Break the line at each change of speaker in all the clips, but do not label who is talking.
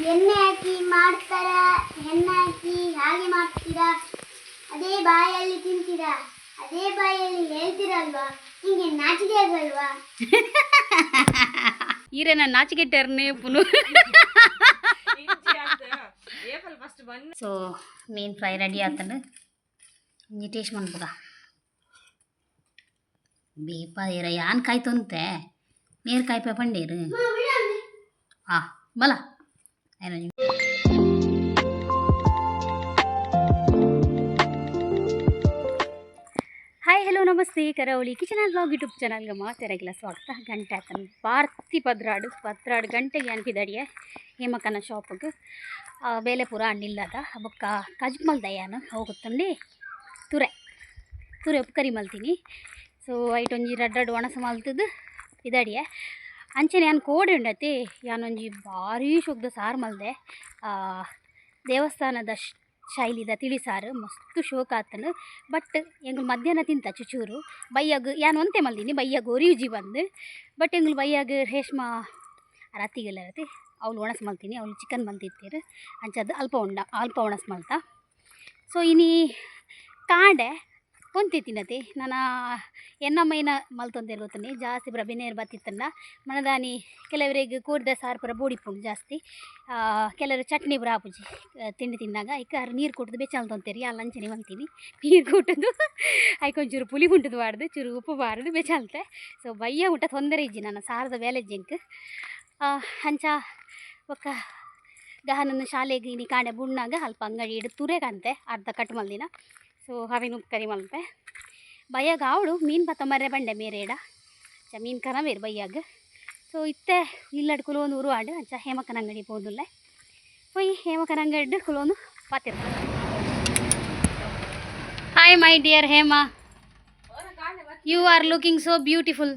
ಎಣ್ಣೆ ಹಾಕಿ ಮಾಡ್ತಾರಾ? ಎಣ್ಣೆ ಹಾಕಿ ಹಾಗೆ ಮಾಡ್ತೀರಾ? ಅದೇ ಬಾಯಲ್ಲಿ ತಿಂತೀರಾ? ಅದೇ ಬಾಯಲ್ಲಿ ಹೇಳ್ತೀರಲ್ವಾ? ನಿಮಗೆ ನಾಚಿಕೆ ಆಗಲ್ವಾ?
ಈರೇನ ನಾಚಿಕೆಟ್ಟರ್ನೆ ಪುನು. So mean fry ready ಆತಂಡು. ಒಂಜಿ ಟೇಸ್ಟ್ ಮನ್ಪುಗ. ಬೇಪ ಇರ ಯಾನ್ ಕಾಯ್ ತೊಂತೆ ಮೇರ್ ಕಾಯ್ಪೆ ಪಂಡೇರು. ಆ ಬಲ. Hi, hello, namaste. ಕರಾವಳಿ ಕಿಚನ್ ಆ್ಯಂಡ್ ಬ್ಲಾಗ್ ಯೂಟ್ಯೂಬ್ ಚಾನಲ್ಗೆ ಮಾತಾರಾಗಿಲ್ಲ ಸ್ವಾಗತ. ಗಂಟೆ ಆತನ ಬಾರ್ತಿ 12 12 ಗಂಟೆಗೆ ಅನ್ಪಿದಡಿಯೆ ಹೇಮಕ್ಕನ ಶಾಪಿಗೆ. ಬೇಲೆ ಪೂರ ಹಣ್ಣಿಲ್ಲದ ಬೊಕ್ಕ ಕಜ್ಪು ಮಲ್ದ ಯಾನು ಹೋಗುತ್ತಂಡು ತುರೆ ತುರೆ ಉಪ್ಪು ಮಲ್ತೀನಿ. ಸೊ ಐಟ್ ಒಂಜಿ ರಡ್ಡ್ ರಡ್ಡ್ ಒಣಸು ಮಲ್ತದ್ದು ಇದಡಿಯೆ. ಅಂಚನೆ ಯಾನ್ ಕೋಡೆ ಉಂಡತಿ ಯಾನೊಂಜಿ ಭಾರೀ ಶೋಕ್ದ ಸಾರು ಮಲ್ದೆ. ದೇವಸ್ಥಾನದ ಶೈಲಿದ ತಿಳಿ ಸಾರು ಮಸ್ತ್ ಶೋಕ್ ಆತನು. ಬಟ್ ಎಂಗುಲು ಮಧ್ಯಾಹ್ನ ತಿಂತ ಚುಚೂರು ಬಯ್ಯಾಗ ಯಾನ್ ಒಂತೆ ಮಲ್ದಿನಿ ಬಯ್ಯಾಗ ಒರಿಯುಜಿ ಬಂದು. ಬಟ್ ಎಂಗುಲು ಬಯ್ಯಾಗ ರೇಷ್ಮಾ ರತ್ತಿಗೆಲ್ಲ ಇರತ್ತೆ ಅವಳು ಒಣಸು ಮಲ್ತೀನಿ, ಅವಳು ಚಿಕನ್ ಮಲ್ತಿತ್ತೀರು. ಅಂಚದ್ದು ಅಲ್ಪ ಉಂಡ ಅಲ್ಪ ಒಣಸು ಮಲ್ತ. ಸೊ ಇನಿ ಕಾಂಡೆ ಒಂತೆ ತಿನ್ನತಿ ನನ್ನ ಎನ್ನಮ್ಮೈನ ಮಲ್ತೊಂದೇರು ಗೊತ್ತುಂಡಿ ಜಾಸ್ತಿ ಪೂರ ಬಿನೇರು ಬತ್ತಿತ್ತಂಡ ಮನದಾನಿ. ಕೆಲವರಿಗೆ ಕೋರಿದ ಸಾರು ಪೂರ ಬೋಡಿಪುಂಡು ಜಾಸ್ತಿ. ಕೆಲವರು ಚಟ್ನಿ ಪೂರ ಆಪುಜಿ ತಿಂಡಿ ತಿಂದಾಗ ಐಕ್ ಆರು ನೀರು ಕೊಟ್ಟದು ಬೆಚ್ಚಾಲ್ತೊಂತೇರಿ. ಯಾ ಲಂಚನೆ ಮಲ್ತೀನಿ ನೀರು ಕೊಟ್ಟದು ಐಕ್ ಒಂಚೂರು ಪುಲಿ ಉಂಟದು ಬಾರ್ದು, ಚೂರು ಉಪ್ಪು ಬಾರ್ದು ಬೆಚ್ಚಾಲ್ತೆ. ಸೊ ಬಯ್ಯ ಊಟ ತೊಂದರೆ ಇಜ್ಜಿ ನನ್ನ ಸಾರದ ಬೇಲೆ ಜಿಂಕ್ ಅಂಚ. ಬೊಕ್ಕ ಗಹನನ್ನು ಶಾಲೆಗೆ ಇನಿ ಕಾಂಡೆ ಬುಣ್ಣಾಗ ಅಲ್ಪ ಅಂಗಡಿ ಇಡು ತುರೆ ಕಾಂತೆ ಅರ್ಧ ಕಟ್ ಮಲ್ದಿನ. ಸೊ ಅವೇನು ಉಪ್ಪು ಮಲ್ತೆ ಬಯ್ಯಾಗ ಆವಡು ಮೀನು ಪತ್ತ ಮರ್ರೆ ಬಂಡೆ ಮೇರೇಡ ಚ ಮೀನು ಕನವೇರು ಬಯ್ಯಾಗ. ಸೊ ಇತ್ತೆ ಇಲ್ಲಡ್ ಕುಲೊಂದು ಉರುವಾಡು ಅಂಚ ಹೇಮಕ್ಕನ ಅಂಗಡಿ ಪೋದುಲ್ಲೆ ಪೋಯಿ ಹೇಮಕ್ಕನ ಅಂಗಡಿ ಕುಲೊಂದು ಪಾತಿರ್. Hi my dear Hema, you are looking so beautiful.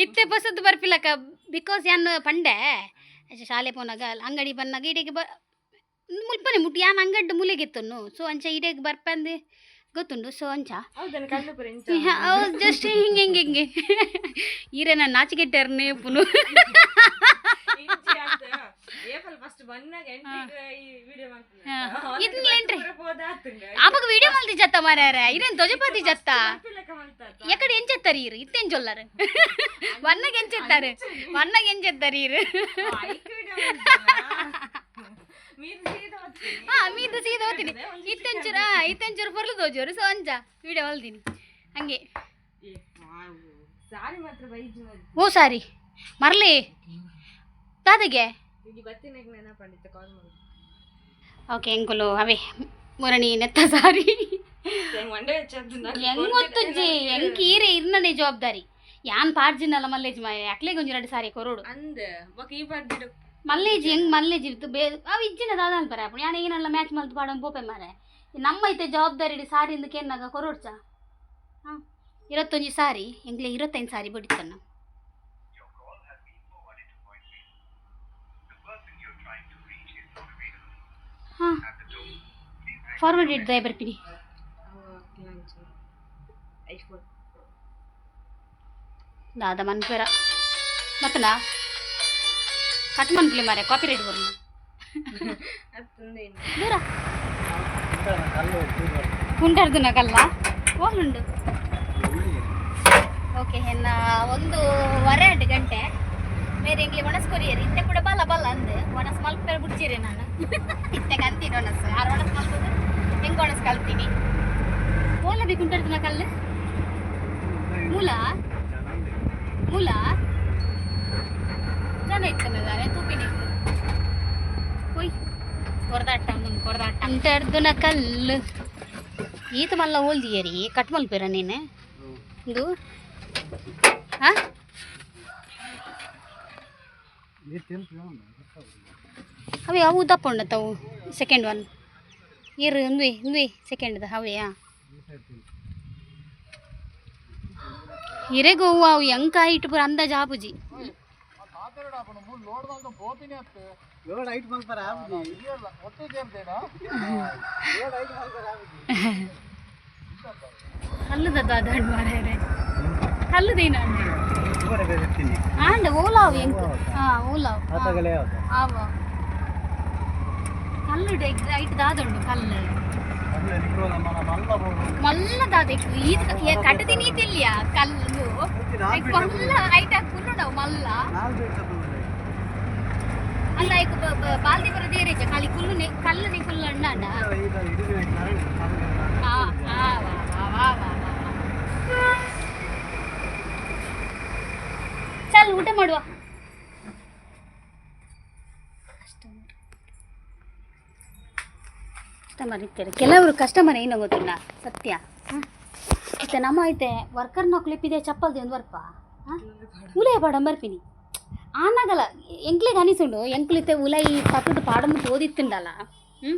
ಇತ್ತೆ ಪಸದ್ದು ಬರ್ಪಿಲ್ಲಕ್ಕ because ಯಾನ್ ಪಂಡೆ ಶಾಲೆ ಪೋನಾಗ ಅಂಗಡಿ ಬನ್ನಾಗ ಇಡೆಗೆ ಬ ಮುಲ್ಪನೆ ಮುಟ್ಟು ಯಾನ್ ಅಂಗಡ್ಡು ಮುಲೆಗೆತ್ತನ್ನು. ಸೊ ಅಂಚ ಇಡೆಗೆ ಬರ್ಪಂದು ಗೊತ್ತುಂಡು. ಸೊ ಅಂಚ ಜಸ್ಟ್ ಹಿಂಗೆ ಹಿಂಗೆ ಹಿಂಗೆ ಈರೆ ನಾನು ನಾಚಿಕೆಟ್ಟರ್ನೆ ಪುನು. ಆಪಗ ವಿಡಿಯೋ ಮಲ್ತಿ ಜತ್ತ ಮಾರ್ಯಾರ ಇರೇನ್ ತೊಜಪಾತಿ ಜತ್ತ ಎಕಡೆ ಎಂಚೆತ್ತಾರೆ ಈರು ಇತ್ತೆನ್ ಚೊಲ್ಲಾರು ವನ್ನಗ ಎಂಚೆತ್ತಾರೆ ವನ್ನಗ ಎಂಚೆತ್ತಾರೆ ಈರು. ಹಾ ಮೀದು ಸೀದಾ ಹೋಗ್ತೀನಿ ಇತ್ತೆಂಚೂರು ಇತ್ತೆಂಚೂರು ಪೊರ್ಲು ತೋಜೋರು. ಸೊ ಅಂಚ ವಿಡಿಯೋ ಮಲ್ತೀನಿ ಹಂಗೆ. ಓ ಸಾರಿ ಮರ್ಲಿ ದಾದಗೆ. ಓಕೆ ಎಂಕುಲು ಅವೇ ಮುರಣಿ ನೆತ್ತ ಸಾರಿ ಹೆಂಗ್ ಗೊತ್ತುಜ್ಜಿ ಹೆಂಗ್ ಈರೆ ಇರ್ನನೆ ಜವಾಬ್ದಾರಿ ಯಾನ್ ಪಾಡ್ಜಿನಲ್ಲ ಮಲ್ಲೇಜ್ ಅಕ್ಲೆಗ್ ಒಂಜಿ ರಡ್ಡ್ ಸಾರಿ ಕೊರೋಡು. ಮಲ್ಲೇಜಿ ಹೆಂಗ್ ಮಲ್ಲೇಜಿ ಇತ್ತು ಬೇ ಅವು ಇಜ್ಜಿನ ದಾದ ಅನ್ಪರೆ ಅಪ್ಪು ಯಾನ್ ಏನಲ್ಲ ಮ್ಯಾಚ್ ಮಲ್ತು ಪಾಡೊಂದು ಪೋಪೆ ಮಾರೆ ನಮ್ಮ ಐತೆ ಜವಾಬ್ದಾರಿ ಸಾರಿ ಇಂದು ಕೆನ್ನಾಗ ಕೊರೋಡ್ಚ. ಹಾಂ 21 ಸಾರಿ ಎಂಗ್ಲೆ 25 ಸಾರಿ ಬಡಿತನ್ನ. ಹಾಂ ಫಾರ್ವರ್ಡ್ ಇಡ್ದೆ ಬರ್ಪಿನಿ. ದಾದ ಮನ್ಪೆರ ಮತ್ತನಾ ಕಟ್ ಮನ್ಪುಲೆ ಮಾರೆ ಕಾಪಿ ರೈಟ್ ಬರ್ನು ದೂರ ಕುಂಟರ್ದುನ ಕಲ್ಲ ಓಲುಂಡು. ಓಕೆ ಎನ್ನ 1.25 ಗಂಟೆ ಬೇರೆ ಎಂಗ್ಲಿ ಒಣಸ್ ಕೊರಿಯರ್ ಇತ್ತೆ ಕೂಡ ಬಲ್ಲ ಬಲ್ಲ ಅಂದು ಒಣಸ್ ಮಲ್ಪೆರ ಬುಡ್ಚಿರೆ ನಾನು ಇತ್ತೆ ಕಂತೀನಿ ಒಣಸ್ ಆರು ಒಣಸ್ ಮಲ್ಪದು ಹೆಂಗೆ ಒಣಸ್ ಕಲ್ತೀನಿ ಓಲ ಬಿ ಕುಂಟರ್ದುನ ಕಲ್ಲು ಮೂಲ ಮೂಲ ಜನ ಇತ್ತನೆ ತೂಪಿನಿ ಹೋಯ್ ಕೊರದಾಟ ಒಂದು ಕೊರದಾಟ ಕುಂಟರ್ದುನ ಕಲ್ಲು ಈತ ಮಲ್ಲ ಓಲ್ದಿಯರಿ ಕಟ್ ಮಲ್ಪೇರ ನೀನು ಇದು ಹಾಂ ಅವೆ ಅವು ದಪ್ಪ ಉಂಡತ್ತವು ಸೆಕೆಂಡ್ ಒನ್ ಇರು ಇಂದುವೆ ಇಂದುವೆ ಸೆಕೆಂಡ್ದ ಅವೆಯಾ ಹಿರೇಗು ಹೂವು ಅವು ಹೆಂಗ್ ಕಾಯಿ ಇಟ್ಟು ಪೂರ ಅಂದಾಜು ಆಪುಜಿ. ಅಲ್ಲದ ದಾದ ಮಾರ್ರೆ. ಕಲ್ಲು ದೇನ ಆಂಡ ಓಲಾವ್ ಎಂಕ್. ಹಾ, ಓಲಾವ್ ಆವ. ಕಲ್ಲು ಐಟ್ ದಾದುಂಡು ಕಲ್ಲು ಮಲ್ಲ ದಾದ ಈತ್ ಕಟ್ಟದಿ ನೀತಿಲ್ಯ ಕಲ್ಲು ಮಲ್ಲ ಐಟ್ ಕುಲ್ಲುಂಡವು ಮಲ್ಲ. ಅಲ್ಲ, ಐಕ್ ಬಾಲ್ದಿ ಬರ ದೇರೇಜ ಖಾಲಿ ಕುಲ್ಲುನೆ ಕಲ್ಲುನೆ ಕುಲ್ಲಣ್ಣ. ಹಾ ಹಾ, ವಾ ವಾ ವಾ ವಾ ವಾ. ಚಲ್, ಊಟ ಮಾಡುವ. ಕಸ್ಟಮರ್ ಕಸ್ಟಮರ್ ಇರ್ತಾರೆ ಕೆಲವರು. ಕಸ್ಟಮರ್ ಏನೋ ಗೊತ್ತಿಲ್ಲ ಸತ್ಯ. ಹಾಂ, ಇತ್ತೆ ನಮ್ಮ ಐತೆ ವರ್ಕರ್ ನಕ್ಲು ಚಪ್ಪಲ್ ಒಂದು ಬರ್ಪ. ಹಾಂ, ಉಲಯ ಪಾಡ ಬರ್ಪಿನಿ ಆನಾಗಲ ಎಂಕ್ಲೆಗ್ ಅನಿಸುಂಡು. ಎಂಕ್ಲಿತ್ತೆ ಉಲೈ ಪತ್ತದ ಪಾಡೊಂದು ಪೋದಿತ್ತುಂಡಲ. ಹ್ಞೂ,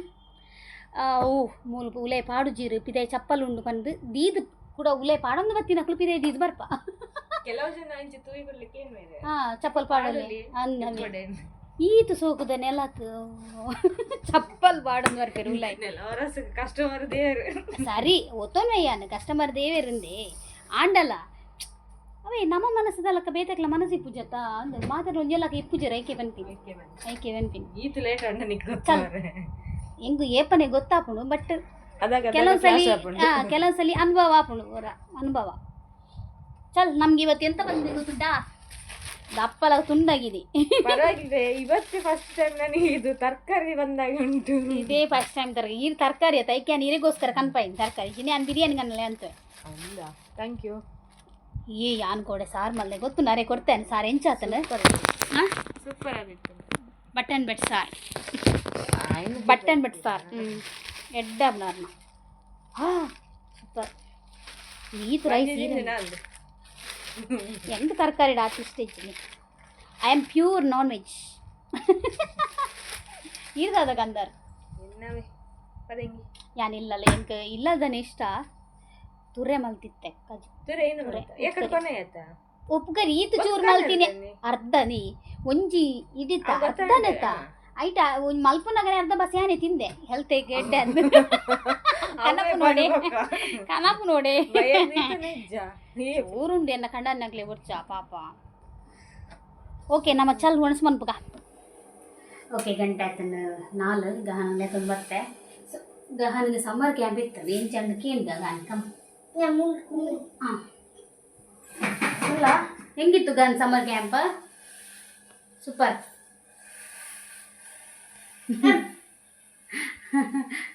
ಓ ಮೂಲು ಉಲೈ ಪಾಡುಜೀರು, ಪಿದಾಯಿ ಚಪ್ಪಲ್ ಉಂಡು ಪಂದ್ ದೀದ್ ಕೂಡ ಉಲೈ ಪಾಡೊಂದು ಬತ್ತಿನಕ್ಲು ಪಿದಾಯಿ ದೀದ್ ಬರ್ಪ.
ಕೆಲವು ಜನ ಇಂಚ ತೂಯಿ ಕೊಡ್ಲಿಕ್ಕೆ ಏನ್ ಬೇರೆ.
ಹಾ, ಚಪ್ಪಲ್ ಪಾಡಲಿ ಅಂದ. ಈತು ಸೋಕುದ ನೆಲಕ್ ಚಪ್ಪಲ್ ಪಾಡೊಂದು ಬರ್ಪೇರು ಉಲೈ.
ಕಸ್ಟಮರ್ ದೇವರು.
ಸರಿ, ಒತ್ತೊನ್ವಯ್ಯಾನ ಕಸ್ಟಮರ್ ದೇವೇರಿಂದೆ ಆಂಡಲ ಅವೇ ನಮ್ಮ ಮನಸ್ಸದಲ್ಲಕ್ಕ ಬೇತಕ್ಲ ಮನಸ್ಸು ಇಪ್ಪುಜತ್ತ ಅಂದ್ ಮಾತಾಡ ಒಂಜೆಲ್ಲಕ್ಕ ಇಪ್ಪುಜರ. ಐಕೆ ಬನ್ಪಿನಿ, ಐಕೆ ಬನ್ಪಿನಿ.
ಈತು ಲೇಟ್ ಅಣ್ಣ ನಿಕ್ ಗೊತ್ತಾರೆ.
ಎಂಗು ಏಪನೆ ಗೊತ್ತಾಪುಂಡು, ಬಟ್
ಅದಾಗ
ಕೆಲವು ಸಲ, ಕೆಲವು ಸಲ ಅನುಭವ ಆಪುಂಡು ಅವರ ಅನುಭವ. ಚಲ್, ನಮ್ಗೆ ಇವತ್ತು ಎಂತ ಬಂದಿದೆ ಗೊತ್ತುಂಟಾ? ದಪ್ಪಲ ತುಂಡಾಗಿದೆ.
ಪರವಾಗಿಲ್ಲ, ಇವತ್ತು ಫಸ್ಟ್ ಟೈಮ್ ನನಗೆ ಇದು ತರಕಾರಿ ಬಂದಾಗ ಉಂಟು.
ಇದೇ ಫಸ್ಟ್ ಟೈಮ್ ತರಕಾರಿ. ಈ ತರಕಾರಿ ಆಯ್ತಾ? ಐಕೆ ನೀರಿಗೋಸ್ಕರ ಕನ್ಪಾಯಿನ್ ತರಕಾರಿ. ನಾನು ಬಿರಿಯಾನಿ ಕನ್ನಲೆ ಅಂತ.
ಹೌದಾ? Thank you.
ಏ, ಯಾನ್ ಕೋಡೆ ಸಾರು ಮಲ್ಲೆ ಗೊತ್ತು ನಾರೇ ಕೊಡ್ತೇನೆ. ಸಾರು ಎಂಚಾತನ? ಹಾಂ.
ಸೂಪರ್ ಆಗಿತ್ತು.
ಬಟನ್ ಬೆಟ್ ಸಾರು, ಬಟನ್ ಬೆಟ್ ಸಾರು. ಹ್ಞೂ, ಎಡ್ಡ ನಾರ್ನ. ಹಾಂ, ಸೂಪರ್. ಈತು ರೈಸ್ ಎಂತ ತರಕಾರಿ ಆರ್ಟಿಸ್ಟ್ ಇದ್ದೀನಿ. I am pure non veg. ಇರ್ದಾದ ಕಂದರ್.
ಪದಂಗಿ.
ಯಾನಿಲ್ಲಲ್ಲ, ಎಂಕ್ ಇಲ್ಲದನೆ ಇಷ್ಟ. ತುರೆ ಮಲ್ತಿತ್ತೆ ಕಜ್.
ತುರೆ ಏನು? ಯಾಕಡೆ ಕೊನೆ ಆಯ್ತಾ?
ಉಪ್ಪುಕರಿ ಈತು ಚೂರು ಮಲ್ತೀನಿ. ಅರ್ಧ ನೀ ಒಂಜಿ ಇಡಿತ ಅರ್ಧನೆತ ಐಟ ಒಂಜಿ ಮಲ್ಪುನಗನೆ ಅರ್ಧ ಬಸ್ ಯಾನೆ ತಿಂದೆ. ಹೆಲ್ತ್ ಎಡ್ಡೆ ಅಂದ್. ಕನಪು ನೋಡೆ, ಕನಪು ನೋಡೆ. ಊರುಂಡು ಎನ್ನ ಕಂಡನ್ನಗ್ಲೆ ಒರ್ಚ ಪಾಪ. ಓಕೆ, ನಮ್ಮ ಚಲ್ ಒಣಸ್ ಮನ್ಪುಗ. ಓಕೆ, ಗಂಟೆ ಆಯ್ತನ 4. ಗಹನ ಲೆಕ್ಕ ಬರ್ತೆ. ಸೊ ಗಹನಿಗೆ ಸಮ್ಮರ್ ಕ್ಯಾಂಪ್ ಇತ್ತು. ಏನು ಚಂದ ಕೇಂದ್ರ ಗಹನ್ ಕಮ್. ಹಾಂ, ಅಲ್ಲ, ಹೆಂಗಿತ್ತು ಗನ್ ಸಮ್ಮರ್ ಕ್ಯಾಂಪ್? ಸೂಪರ್.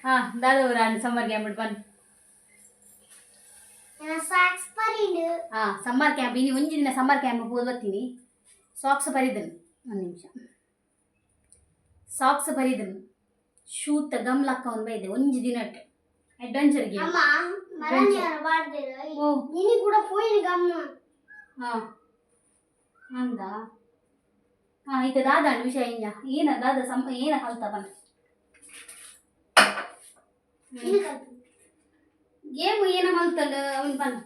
ಹಾಂ, ದಾದವರ ಸಮ್ಮರ್ ಕ್ಯಾಂಪ್ ಬನ್.
ಸಾಕ್ಸ್ ಪರಿಂಡು.
ಹಾಂ, ಸಮ್ಮರ್ ಕ್ಯಾಂಪ್ ಇನಿ ಒಂಜಿ ದಿನ ಸಮ್ಮರ್ ಕ್ಯಾಂಪ್ ಪೋದು ಬರ್ತೀನಿ. ಸಾಕ್ಸ್ ಬರಿದನು, ಒಂದು ನಿಮಿಷ. ಸಾಕ್ಸ್ ಬರಿದನು, ಶೂತ ಗಮ್ ಲಕ್ಕ ಒಂದು ಬೈದೆ. ಒಂಜಿ ದಿನ ಅಡ್ವೆಂಚರ್ ಗೇಮ್.
ಅಮ್ಮ ಮರಣಿಯರ ಬಾಡ್ದಿರ.
ಓ.
ನಿನಿ ಕೂಡ ಫೋಯಿನ ಗಮ್ಮ.
ಹಾಂ, ಅಂದ. ಹಾಂ, ಈತ ದಾದ ವಿಷಯ ಇಂಜ ಏನ ದಾದ ಸಂ ಏನ ಕಲ್ತ ಬನ್ನ?
ನಿನಿ ಕಲ್ತು.
ಗೇಮ್ ಏನ ಮಲ್ತಂಡ ಅವನು ಬನ್ನ?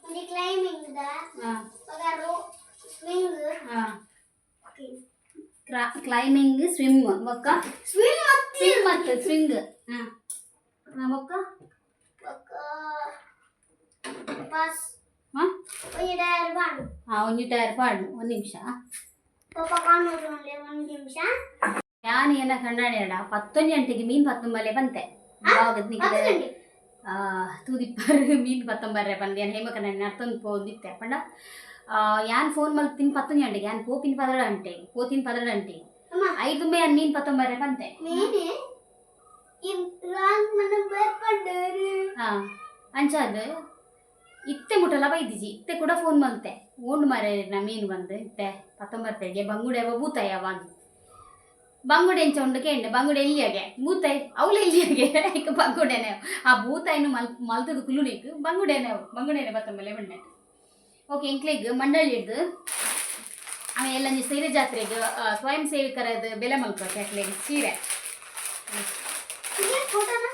ಒಂಜಿ ಕ್ಲೈಂಬಿಂಗ್ the.
ಹಾಂ.
ಬೊಕ ರೋ ಸ್ವಿಂಗ್.
ಹಾಂ, ಕ್ಲೈಂಬಿಂಗ್, ಸ್ವಿಮ್, ಬೊಕ್ಕ?
ಸ್ವಿಮ್ ಮತ್ತಿ.
ಸ್ವಿಮ್ ಮತ್ತು ಸ್ವಿಂಗ್. ಹಾಂ ಹಾಂ, ಬೊಕ್ಕ?
ಬೊಕ ಪಾಸ್.
ಹಾಂ.
ಒಂಜಿ ಟೈರ್ ಬಾಡು.
ಹಾಂ, ಒಂಜಿ ಟೈರ್ ಪಾಡು. ಒಂದು ನಿಮಿಷ.
ಪಪ್ಪ ಕಾಣೋದು ಒಂದು ನಿಮಿಷ.
ಯಾನ್ ಏನ ಕಣ್ಣಾಡ್ಯಾಡ 11 ಗಂಟೆಗೆ ಮೀನ್ ಪತ್ತೊಂಬಲೆ ಬಂತೆ.
10 ಗಂಟೆ.
ತೂದಿಪ್ಪರ್ ಮೀನ್ ಪತ್ತೊಂಬರ್ರೆ ಬಂದು ಯಾನ್ ಹೇಮಕ ನನ್ನ ಅರ್ತೊಂದು ಪೋದಿತ್ತೆ ಪಂಡ ಯಾನ್ ಫೋನ್ ಮಲ್ತಿನ 11 ಗಂಟೆಗೆ, ಯಾನ್ ಪೋಪಿನ 12 ಗಂಟೆ, ಪೋತಿನ 12 ಗಂಟೆ.
ಅಮ್ಮ.
ಐದು ಯಾನ್ ಮೀನ್ ಪತ್ತೊಂಬರ್ರೆ ಬಂತೆ.
ಮೇನೆ ರಾಂಗ್ ಮನ ಬರ್ಪಂಡರು.
ಹಾಂ, ಅಂಚಾದ್ ಇತ್ತೆ ಮುಟ್ಟಲ ಬೈದಿಜಿ. ಇತ್ತೆ ಕೂಡ ಫೋನ್ ಮಲ್ತೆ, ಓಂಡು ಮಾರೆ ನಾ ಮೀನು ಬಂದು ಇತ್ತೆ ಪತ್ತೊಂಬತ್ತೆಗೆ ಬಂಗುಡೆ ಬೂತಾಯ ಬಂದು ಬಂಗುಡೆ ಎಂಚ ಉಂಡು ಕೇಂಡೆ. ಬಂಗುಡೆ ಎಲ್ಲಿಯಾಗೆ ಬೂತಾಯಿ ಅವಳು ಎಲ್ಲಿಯಾಗೆ ಇಕ್ಕ ಬಂಗುಡೆನೆ. ಆ ಬೂತಾಯಿನು ಮಲ್ ಮಲ್ತದ ಕುಲ್ಲುನಿಕ್ ಬಂಗುಡೆನೆ ಬಂಗುಡೆನೆ ಬತ್ತಂಬಲೆ ಬಂಡೆ. ಓಕೆ, ಎಂಕ್ಲೆಗ್ ಮಂಡಳಿ ಹಿಡ್ದು ಆಮೇಲೆ ಎಲ್ಲಂಜಿ ಸೀರೆ ಜಾತ್ರೆಗೆ ಸ್ವಯಂ ಸೇವಕರದ ಬೆಲೆ ಮಲ್ಪಕ್ಕೆ ಅಕ್ಲೆಗ್ ಸೀರೆ.
ಫೋಟೋನ.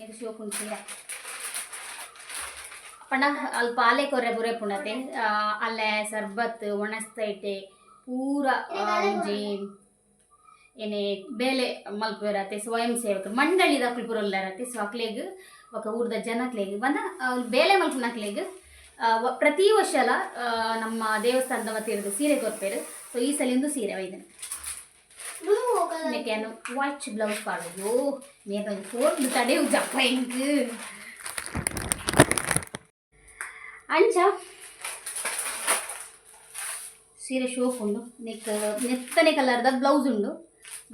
ಇದು ಶೋಕುಂಡು ಸೀರೆ ಪಂಡ ಅಲ್ಪ ಆಲೆ ಕೊರೆ ಬುರೆ ಪುಣತೆ. ಅಲ್ಲೇ ಸರ್ಬತ್ ಒಣಸ್ತೈಟೆ ಪೂರ. ಒಂಜಿ ಏನೇ ಬೇಲೆ ಮಲ್ಪುವೆರತೆ ಸ್ವಯಂ ಸೇವಕರು ಮಂಡಳಿದ ಅಕ್ಲು ಪೂರ ಉಲ್ಲೆರತೆ. ಸೊ ಅಕ್ಲೆಗ್ ಬೊಕ ಊರ್ದ ಜನಕ್ಲೆಗ್ ಬಂದ ಅವ್ಲು ಬೇಲೆ ಮಲ್ಪುನಕ್ಲೆಗ್. ಪ್ರತಿ ವರ್ಷಲ ನಮ್ಮ ದೇವಸ್ಥಾನದ ವತಿಯಿಂದ ಸೀರೆ ಕೊರ್ಪೇರು. ಸೊ ಈ ಸಲ ಇಂದು ಸೀರೆ ಒಯ್ದನು. ನೆಕ್ಕೆ ವಾಚ್ ಬ್ಲೌಸ್ ಪಾಡೋದು. ಮೇರೆ ಫೋನ್ ತಡೆ ಜಪ್ಪ ಎಂಕ್ ಅಂಚ ಸೀರೆ ಶೋಕ್ ಉಂಡು. ನೆಕ್ ನೆತ್ತನೆ ಕಲರ್ದ ಬ್ಲೌಸ್ ಉಂಡು,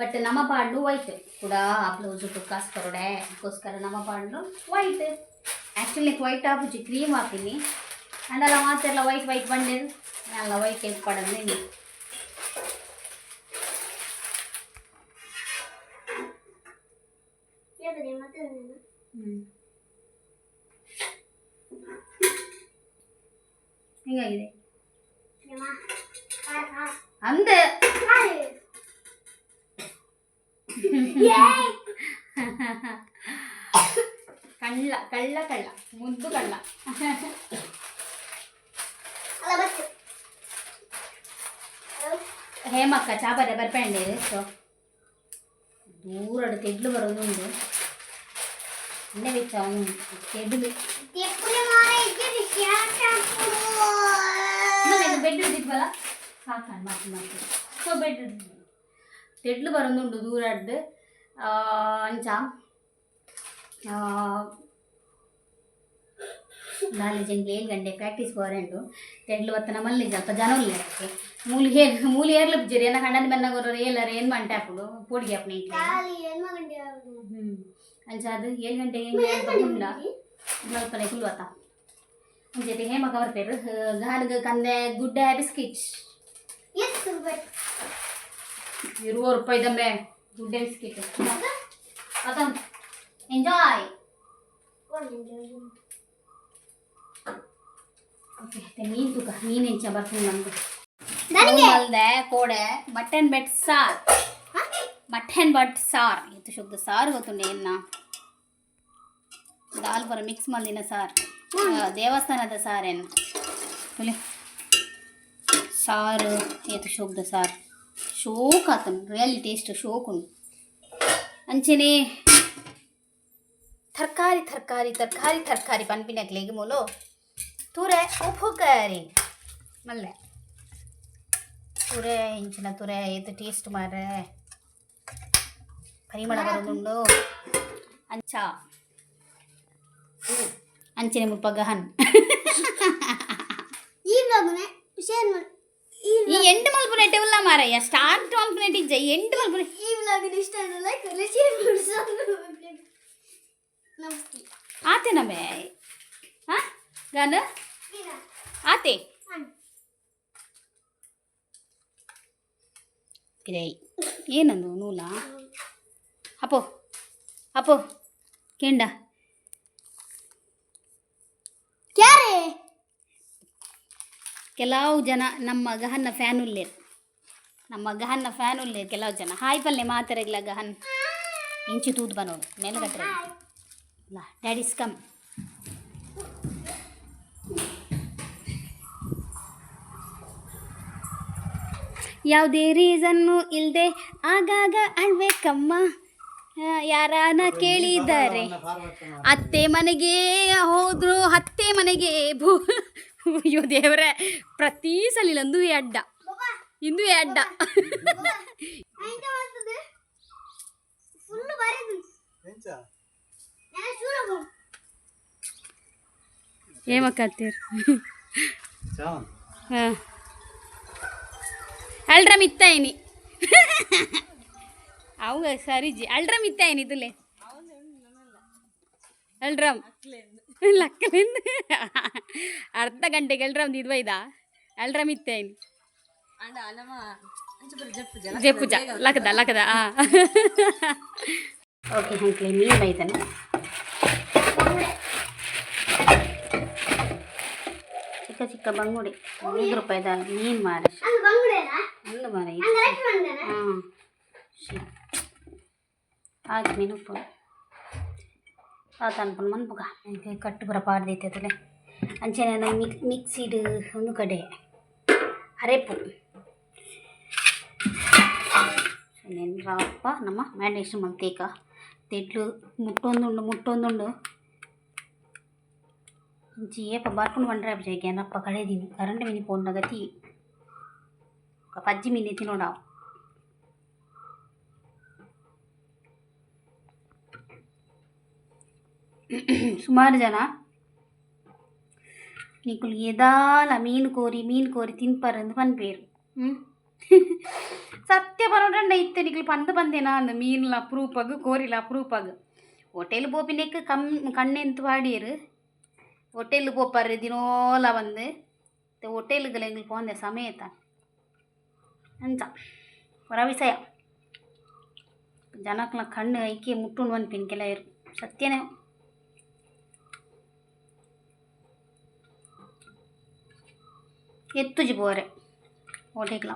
ಬಟ್ ನಮ್ಮ ಪಾಡ್ಲು ವೈಟ್ ಕೂಡ. ಆ ಬ್ಲೌಸ್ ಕಾಸು ಕೊರಡೆ, ಅದಕ್ಕೋಸ್ಕರ ನಮ್ಮ ಪಾಡ್ಲು ವೈಟ್. ಆ್ಯಕ್ಚುಲಿ ನೆಕ್ ವೈಟ್ ಆಪುಜಿ, ಕ್ರೀಮ್ ಹಾಕಿನಿ. ಅಂಡಲ ಮಾತೆಲ್ಲ ವೈಟ್ ವೈಟ್ ಬಂಡೇರು. ಅಲ್ಲ, ವೈಟ್ ಏತ್ ಪಾಡಂದು ಇನಿ. ಹಿಂಗಾಗಿದೆ ಅಂದೆ. ಕಳ್ಳ ಕಳ್ಳ ಕಳ್ಳ, ಮುದ್ದು ಕಳ್ಳ. ಹೇಮಕ್ಕ ಚಾಪರೆ ಬರ್ಪಂಡೇರು. ಸೊ ದೂರಡು ತೆಡ್ಲು ಬರೋದುಂಡು. ಎಣ್ಣೆ ಬೆಚ್ಚ ಅವನು ತೆಡ್ಲು. ಬೆಡ್ ಇದ್ವಲ್ಲ, ಸಾಕಾಣ ಮಾತು ಮಾತು. ಸೊ ಬೆಡ್ ತೆಡ್ಲು ಬರೋದುಂಡು ದೂರಡ್ದು. ಅಂಚ ನಾಳೆ ಜಂಗೆ 7 ಗಂಟೆ ಪ್ರಾಕ್ಟೀಸ್ ಬೋರೆಂಡು. ತೆಡ್ಲು ಬತ್ತನ ಮಲ್ಲಿ ಸ್ವಲ್ಪ ಜನ ಉಲ್ಲೆ. ಮೂಲಿ ಹೇರ್ ಮೂಲಿ ಏರ್ಲು ಬಿಜ್ಜರಿ ಏನ ಕಂಡನ ಬೆನ್ನ ಗೊರ್ರ ಏಲರ ಏನು ಮಂಟೆ ಹಾಕುಡು ಪೋಡಿಗೆ ಅಪ್ಪನ ಇಂಟ್ಲೆ. ಅಂಚ ಅದು 7 ಗಂಟೆಗೆ ಹೆಂಗೆ ಉಂಡ ಅಲ್ಪನೆ ಕುಲ್ವತ್ತ. ಅಂಚೈತೆ ಹೇಮಕ ಬರ್ಪೇರು. ಗಾನಗ ಕಂದೆ ಗುಡ್ಡೆ ಬಿಸ್ಕಿಟ್, 20 ರೂಪಾಯಿ ದಂಬೆ ಗುಡ್ಡೆ ಬಿಸ್ಕಿಟ್. ಅದ ಎಂಜಾಯ್. ಓಕೆ, ಮೀನು ತೂಕ, ಮೀನು ಎಂಚ ಬರ್ತೀನಿ ನಮ್ದು ಮಲ್ದೆ ಕೋಡೆ ಮಟನ್ ಬೆಟ್ ಸಾರ್, ಮಟನ್ ಬಟ್ ಸಾರ್. ಇದು ಶುದ್ಧ ಸಾರು ಗೊತ್ತುಂಡೆ ಎನ್ನ ದಾಲ್ ಪೂರ ಮಿಕ್ಸ್ ಮಲ್ದಿನ ಸಾರ್, ದೇವಸ್ಥಾನದ ಸಾರೇನು ತುಲೆ ಸಾರು. ಏತು ಶೋಕ್ದ ಸಾರ್, ಶೋಕ್ ಆತನು, ರಿಯಲಿ ಟೇಸ್ಟ್ ಶೋಕ್ ಉಂಡು. ಅಂಚೆನೆ ತರಕಾರಿ ತರಕಾರಿ ತರಕಾರಿ ತರಕಾರಿ ಪನ್ಪಿನಕ್ಲೆಗ್ ಮೂಲು ತುರೆ ಉಪಕಾರಿ ಮಲ್ಲೆ. ತುರೆ ಇಂಚಿನ ತುರೆ ಏತ್ ಟೇಸ್ಟ್ ಮಾರ್ರೆ, ಪರಿಮಳ ಬರೋದುಂಡು. ಅಂಚ ಅಂಚನೆ ಮುಲ್ಪ ಗಹನ್.
ಈ ವ್ಲಾಗ್ನ ಶೇರ್ ಮಾಡಿ. ಈ
ಈ ಎಂಟು ಮಲ್ಪುನೆಟ್ಟೆ ಉಲ್ಲ ಮಾರಯ್ಯ, ಸ್ಟಾರ್ಟ್ ಮಲ್ಪುನೆಟ್ ಇಜ್ಜ, ಎಂಟು ಮಲ್ಪುನೆ.
ಈ ವ್ಲಾಗ್ ಇಷ್ಟ ಲೈಕ್ ಶೇರ್ ಮಾಡಿ. ನಮಸ್ತೆ.
ಆತೇನಮೆ ಹಾಂ ಗಾನ ಆತೆ ಪಿರೈ ಏನಂದು ನೂಲ. ಅಪ್ಪೋ ಅಪ್ಪೋ ಕೆಂಡ.
ಕ್ಯಾರೆ.
ಕೆಲವು ಜನ ನಮ್ಮ ಗಹನ್ನ ಫ್ಯಾನ್ ಉಲ್ಲೇರು, ನಮ್ಮ ಗಹನ್ನ ಫ್ಯಾನ್ ಉಲ್ಲೇರು ಕೆಲವು ಜನ. ಹಾಯ್ ಪಲ್ಲೆ ಮಾತಾರಗಿಲ್ಲ. ಗಹನ್ ಇಂಚಿ ತೂದು ಬನೋಡು ಮೇಲೆ ಕಟ್ಟರೆ. ಡ್ಯಾಡಿಸ್ ಕಮ್. ಯಾವುದೇ ರೀಸನ್ನು ಇಲ್ಲದೆ ಆಗಾಗ ಅಳ್ಬೇಕಮ್ಮ. ಯಾರಾನ ಕೇಳಿದ್ದಾರೆ ಅತ್ತೆ ಮನೆಗೆ ಹೋದ್ರು, ಅತ್ತೆ ಮನೆಗೆ ಭೂ. ಅಯ್ಯೋ ದೇವರೇ, ಪ್ರತಿ ಸಲ ಇಂದುವೆ ಅಡ್ಡ, ಇಂದುವೆ ಅಡ್ಡ.
ಎಂತ ಮಾಡ್ತದೆ? ಫುಲ್ ಬರೆದು ನಾನು ಶೂರ.
ಏಮಕ್ಕತ್ತೀರ್? ಹಾಂ, ಅಲ್ರ ಮಿತ್ತಾಯಿನಿ ಅವು ಸರಿಜಿ. ಅಲ್ರ ಮಿತ್ತಾಯಿನಿ ತುಲೆ ಅಲ್ರಮ್ ಲಕ್ಕಲಿಂದ ಅರ್ಧ ಗಂಟೆಗೆ ಎಲ್ರಮ್ ಇದ್ವೈದ ಅಲ್ರ ಮಿತ್ತಾಯಿನಿ. ಜೆಪ್ಪುಜ ಲಕದ ಲಕದ. ಹಾಂ, ಓಕೆ. ಅಂಕ್ಲೆ ಮೀನು ಬೈತಾನೆ. ಚಿಕ್ಕ ಚಿಕ್ಕ ಬಂಗುಡೆ, 5 ರೂಪಾಯಿದ ಮೀನು ಮಾರ.
ಅದು ಬಂಗುಡೆನಾ?
ಒಂದು ಮಾರ.
ಹಂಗಾರೆ ಬಂಗನ.
ಹಾಂ, ಆಯ್ತು. ಮೀನು ಉಪ್ಪು ಆತ ಅನ್ಪುನ ಮನ್ಪುಗ ಕಟ್ಟು ಪೂರ ಪಾಡ್ದೈತೆ ತುಲೆ. ಅಂಚನೆ ಮಿಕ್ಸಿಡ್ ಒಂದು ಕಡೆ ಅರೆಪು ರಾಪ ನಮ್ಮ ಮ್ಯಾರಿನೇಷನ್ ಮಲ್ತೇಕ. ತೆಡ್ಲು ಮುಟ್ಟೊಂದುಂಡು, ಮುಟ್ಟೊಂದುಂಡು. ಇಂಚಿ ಏಪ ಬರ್ಪುಂಡು ಪಂಡ್ರೆ ಅಪ್ಪ ಏನಪ್ಪ ಕಳೆದೀನಿ ಕರೆಂಟ್ ಮಿನಿ ಪೋಂಡಾಗ ತೀ ಪಜ್ಜಿ ಮೀನು ತಿನ್ನೋಡಾವು. ಸುಮಾರು ಜನ ನಿಕುಲು ಏದಾಲ ಮೀನು ಕೋರಿ ಮೀನು ಕೋರಿ ತಿನ್ಪರಂದು ಪನ್ಪೇರು. ಸತ್ಯ ಪನೋಡಂಡ ಇತ್ತೆ ನಿಕುಲು ಪಂದು ಪಂದೇನಾ ಅಂದ್ ಮೀನ್ಲ ಅಪ್ರೂಪಾಗು ಕೋರಿಲ ಅಪ್ರೂಪಾಗು ಹೋಟೆಲ್ ಪೋಪಿನೆಕ್ ಕಮ್ ಕಣ್ಣೆಂತು ಪಾಡಿಯರು ಹೋಟೆಲ್ ಪೋಪಾರು ದಿನೋಲ ಬಂದು ಹೋಟೆಲ್ಗಳ ಎಂಗ್ಲು ಪೋಂದೆ ಸಮೇತ ಅಂಚ ಹೊರ ವಿಷಯ ಜನಕ್ಲ ಕಣ್ಣು ಐಕೆ ಮುಟ್ಟುಂಡು ಪನ್ಪಿನ ಕೆಲವರು ಸತ್ಯನೇ. ಎತ್ತುಜಿ ಪೋರೆ ಹೋಟೆಗ್ಲ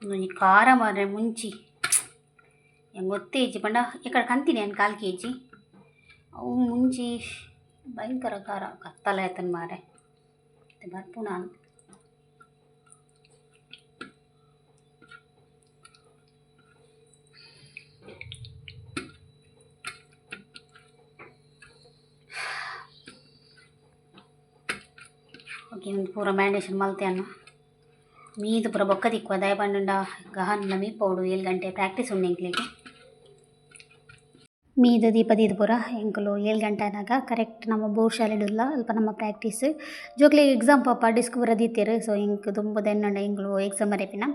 ಒಂದೊಂಜಿ ಖಾರ ಮಾರ್ರೆ ಮುಂಚಿ ಎಂಗ್ ಗೊತ್ತೇ ಇಜ್ಜಿ ಪಂಡ ಎಕಡೆ ಕಂತಿನಿ ಯಾನ್ ಕಾಲ್ ಕೆ ಜಿ ಅವು ಮುಂಚಿ ಭಯಂಕರ ಖಾರ ಕತ್ತಲೆ ಆತನ್ ಮಾರ್ರೆ ಬರ್ಪುನ. ಓಕೆ ಒಂದು ಪೂರ ಮ್ಯಾರಿನೇಷನ್ ಮಲ್ತೆ ಅನ್ನ ಮೀದು ಪೂರ ಬೊಕ್ಕ ತಿಕ್ಕುವ ದಾಯ ಪಂಡುಂಡ ಗಹನ್ನ ಮೀ ಪೋಡು 7 ಗಂಟೆ ಪ್ರಾಕ್ಟೀಸ್ ಉಂಡು ಎಂಕ್ಲೆಗ್. ಮೀದು ದೀಪ ದೀದ್ ಪೂರ ಎಂಕುಲು 7 ಗಂಟೆ ಆನಾಗ ಕರೆಕ್ಟ್ ನಮ್ಮ ಬೋರ್ ಶಾಲೆಡುಲ್ಲ ಅಲ್ಪ ನಮ್ಮ ಪ್ರಾಕ್ಟೀಸ್ ಜೋಕ್ಲೆಗ್ ಎಕ್ಸಾಮ್ ಪಾಪ ಡಿಸ್ಕ್ ಪೂರ ದೀತೆರ್. ಸೊ ಎಂಕ್ ದುಂಬುದ ಎನ್ನಂಡ ಎಂಕುಲು ಎಕ್ಸಾಮ್ ಬರೆಪಿನ.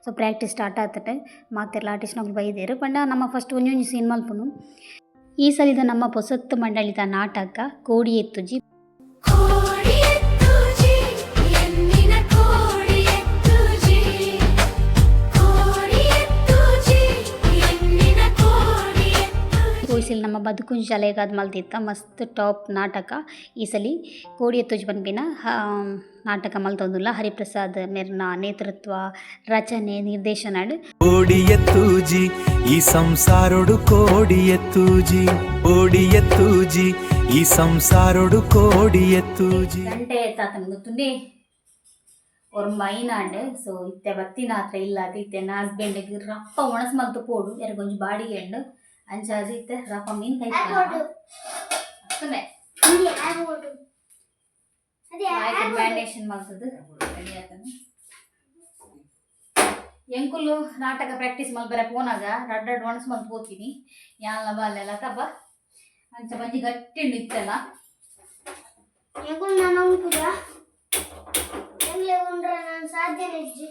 ಸೊ ಪ್ರಾಕ್ಟೀಸ್ ಸ್ಟಾರ್ಟ್ ಆತುಂಡು ಮಾತೆರ್ಲ ಆರ್ಟಿಸ್ಟ್ನಕುಲು ಬೈದೆರ್ ಪಂಡ ನಮ್ಮ ಫಸ್ಟ್ ಒಂಜೊಂಜಿ ಸೀನ್ ಮಲ್ಪುನು. ಈ ಸಲಿದ ನಮ್ಮ ಪೊಸತ್ತು ಮಂಡಳಿದ ನಾಟಕ ಕೋಡಿ ಎತ್ತುಜಿ. ಈ ಸಲ ನಮ್ಮ ಬದುಕುಂಜಿ ಶಾಲೆಗಾದ್ ಮಲ್ತಿತ್ತ ಮಸ್ತ್ ಟಾಪ್ ನಾಟಕ. ಈ ಸಲಿ ಕೋಡಿ ಎತ್ತುಜಿ ಪನ್ಪಿನ ನಾಟಕ ಮಲ್ತೊಂದುಲ್ಲ ಹರಿಪ್ರಸಾದ್ ಮೆರ್ನ ನೇತೃತ್ವ ರಚನೆ ನಿರ್ದೇಶನ.
ಕೋಡಿ ಎತ್ತೂಜಿ ಈ ಸಂಸಾರೊಡು ಕೋಡಿ ಎತ್ತೂಜಿ ಕೋಡಿ ಎತ್ತೂಜಿ ಈ ಸಂಸಾರೊಡು ಕೋಡಿ ಎತ್ತೂಜಿ.
ಗಂಟೆ ತಾತನ ಗೊತ್ತುಂಡೆ ಒರ್ಂಬ ಐನಾಂಡ್. ಸೊ ಇತ್ತೆ ಬತ್ತಿನ ಹತ್ರ ಇಲ್ಲ ಇತ್ತೆ ನನ್ನ ಹಸ್ಬೆಂಡ್ಗೆ ರಪ್ಪ ಒಣಸ್ ಮಲ್ತು ಪೋಡು ಎರ್ಗೊಂಜಿ ಬಾಡಿಗೆ ಉಂಡು ಅಂಚಾದ್ ಇತ್ತೆ ರಪ್ಪ ಮೀನ್
ಆಗೋಡು.
ಕೈಪುಂಡೆ
ಅದೇ ಆಗೋಡು. ಅದೇ ಆಗೋಡು.
ಮ್ಯಾರಿನೇಷನ್ ಮಲ್ತದು ರೆಡಿ ಆತನು. ಎಂಕುಲು ನಾಟಕ ಪ್ರಾಕ್ಟೀಸ್ ಮಲ್ಪರೆ ಪೋನಾಗ ರಡ್ಡ್ ರಡ್ಡ್ ಒಣಸ್ ಮಲ್ತ್ ಪೋತೀನಿ ಯಾನ್ಲ ಬಾಲೆಲ ತಬ್ಬ ಅಂಚ ಬಂಜಿ ಗಟ್ಟಿ ಉಂಡು ಇತ್ತೆಲ್ಲ.
ಎಂಕುಲು ನಾನು ಉಂಪುದ ಎಂಗ್ಲೆ ಉಂಡ್ರೆ ನಾನು ಸಾಧ್ಯನೇ ಇಜ್ಜಿ.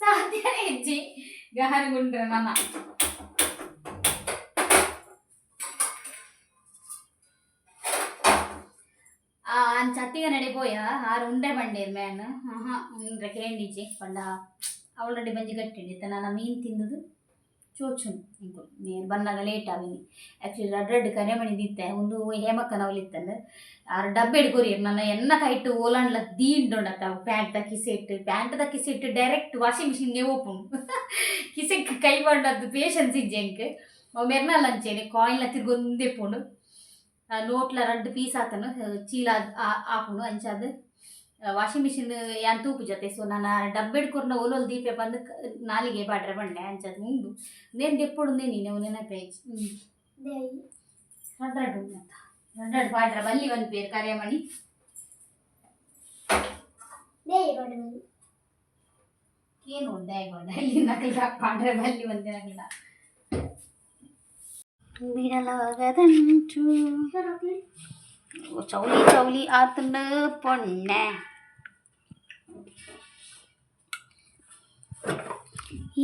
ಸಾಧ್ಯನೇ ಇಜ್ಜಿ ಗಹನ ಗುಂಡ್ರೆ ನನ್ನ ಅಂಚ ಅತ್ತಿಗ ನಡೆ ಪೋಯ ಆರು ಉಂಡೆ ಬಂಡೇರ್ ಮ್ಯಾನ್ ಆಹಾ ಉಂಡ್ರೆ ಕೇಂಡಿಜ್ಜಿ ಪಂಡ ಆಲ್ರೆಡಿ ಬಂಜಿ ಗಟ್ಟಿ ಇತ್ತ ನಾನು ಮೀನು ತಿಂದುದು ಚೋಚುನ್ ಎಂಕುಲು ನೇರ್ ಬನ್ನಗ ಲೇಟ್ ಆವಿನಿ. ಆ್ಯಕ್ಚುಲಿ ರಡ್ಡ್ ರಡ್ಡ್ ಕರೆ ಮಣಿದಿತ್ತೆ ಒಂದು ಹೇಮಕ್ಕನವಲಿತ್ತಂದು ಆರು ಡಬ್ಬೆಡ್ ಕೊರಿಯರ್ ನನ್ನ ಎನ್ನ ಕೈಟ್ ಓಲಾಂಡ್ಲ ದೀಂಡುಂಡತ್ತ ಪ್ಯಾಂಟ್ ದ ಕಿಸೆಟ್ ಪ್ಯಾಂಟ್ ದ ಕಿಸೆಟ್ ಡೈರೆಕ್ಟ್ ವಾಷಿಂಗ್ ಮಿಷಿನ್ಗೆ ಓಪನ್ ಕಿಸೆಕ್ ಕೈ ಬಂಡದ್ದು ಪೇಷನ್ಸ್ ಇಜ್ಜಿ ಎಂಕ್ ಅವು ಮೆರ್ನಲ್ ಅಂಚೇನೆ ಕಾಯಿನ್ಲ ತಿರ್ಗೊಂದೇ ಪೋಂಡು ನೋಟ್ಲ ರಡ್ಡ್ ಪೀಸ್ ಆತನು ಚೀಲ ಆಪುಂಡು ಅಂಚಾದ್ ವಾಷಿಂಗ್ ಮಿಷಿನ್ ಯಾನ್ ತೂಪು ಜೊತೆ. ಸೊ ನಾನು ಡಬ್ಬೆಡ್ ಕೊರ್ನ ಓಲೋಲ್ ದೀಪೆ ಬಂದು ನಾಲಿಗೆ ಪಾಡ್ರೆ ಬಂಡೆ ಅಂಚಾದ್ ಉಂಡು ನೇನ್ ದೆಪ್ಪೊಡು ನೀನೆ ನೆನಪೆ
ದೇವಿ.
ರಡ್ಡ್ ರಡ್ಡ್ ಉಂಡು ಅಂತ ರಡ್ಡ್ ರಡ್ಡ್ ಪಾಡ್ರೆ ಬಲ್ಲಿ ಒಂದ್ ಪೇರ್ ಕರಿಯಮಣಿ.
ದೇವಿ ಕೊಡು.
ಏನು ಉಂಡೆ ಅಲ್ಲಿ ನಕಲ ಪಾಡ್ರೆ ಬಲ್ಲಿ ಒಂದೇ ನಕಲ ಬಿಡಲಾಗದಂಚು ಚೌಲಿ ಚೌಲಿ ಆತನ ಪೊಣ್ಣೆ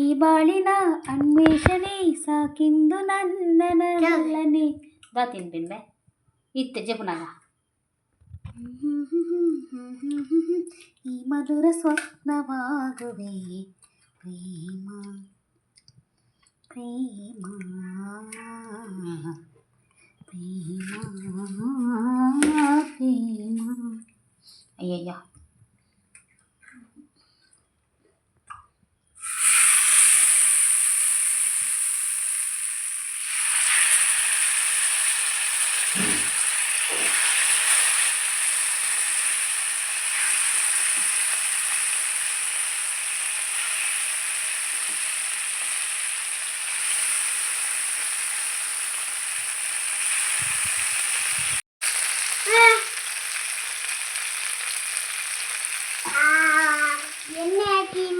ಈ ಬಾಳಿನ ಅನ್ವೇಷಣೆ ಸಾಕಿಂದು ನನ್ನನಲ್ಲನೆ ದಾ ತಿನ್ಬಿನ್ಬೆ ಇತ್ತೆ ಜಪುನಾಗ ಈ ಮಧುರ ಸ್ವಪ್ನವಾಗುವೆ ಪ್ರೇಮ ಪ್ರೇಮ ಪ್ರೇಮ ಪ್ರೇಮ ಅಯ್ಯಯ್ಯ.